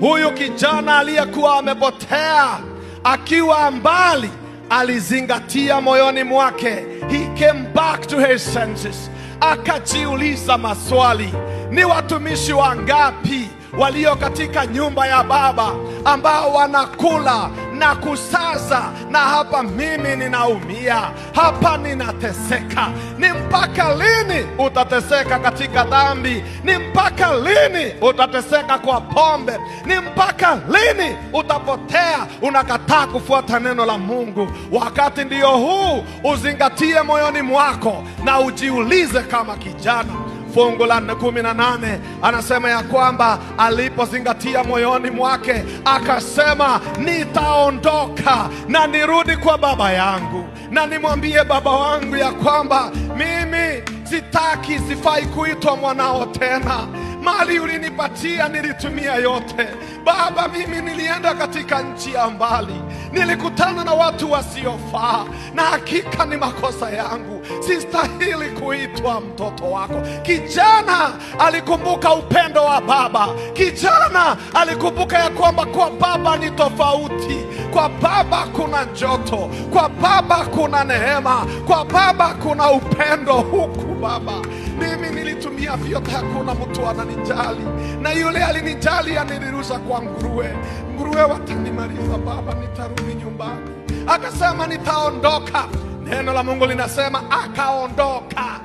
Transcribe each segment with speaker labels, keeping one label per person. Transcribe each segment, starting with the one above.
Speaker 1: Huyu kijana aliyekuwa amepotea akiwa mbali alizingatia moyoni mwake. He came back to his senses, akajiuliza maswali: ni watumishi wangapi walio katika nyumba ya baba ambao wanakula na kusaza, na hapa mimi ninaumia, hapa ninateseka. Ni mpaka lini utateseka katika dhambi? Ni mpaka lini utateseka kwa pombe? Ni mpaka lini utapotea unakataa kufuata neno la Mungu? Wakati ndio huu, uzingatie moyoni mwako na ujiulize kama kijana. Fungu la 18 anasema ya kwamba alipozingatia moyoni mwake akasema, nitaondoka na nirudi kwa baba yangu na nimwambie baba wangu ya kwamba mimi sitaki, sifai kuitwa mwanao tena. Mali ulinipatia nilitumia yote. Baba, mimi nilienda katika nchi ya mbali, nilikutana na watu wasiofaa, na hakika ni makosa yangu, sistahili kuitwa mtoto wako. Kijana alikumbuka upendo wa baba. Kijana alikumbuka ya kwamba kwa baba ni tofauti. Kwa baba kuna joto, kwa baba kuna neema, kwa baba kuna upendo. Huku baba mimi nilitumia vyote, hakuna mtu ananijali, na yule alinijali anilirusha kwa nguruwe. Nguruwe watanimaliza baba, nitarudi nyumbani. Akasema nitaondoka. Neno la Mungu linasema akaondoka.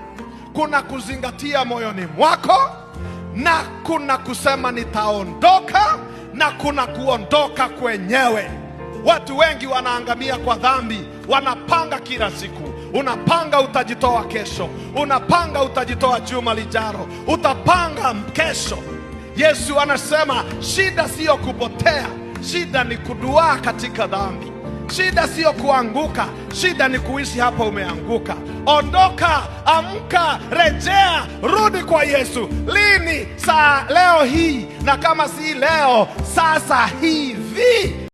Speaker 1: Kuna kuzingatia moyoni mwako na kuna kusema nitaondoka na kuna kuondoka kwenyewe. Watu wengi wanaangamia kwa dhambi, wanapanga kila siku. Unapanga utajitoa kesho, unapanga utajitoa juma lijalo, utapanga kesho. Yesu anasema shida siyo kupotea, shida ni kuduaa katika dhambi. Shida siyo kuanguka, shida ni kuishi hapa umeanguka. Ondoka, amka, rejea, rudi kwa Yesu. Lini? Saa leo hii, na kama si leo, sasa hivi.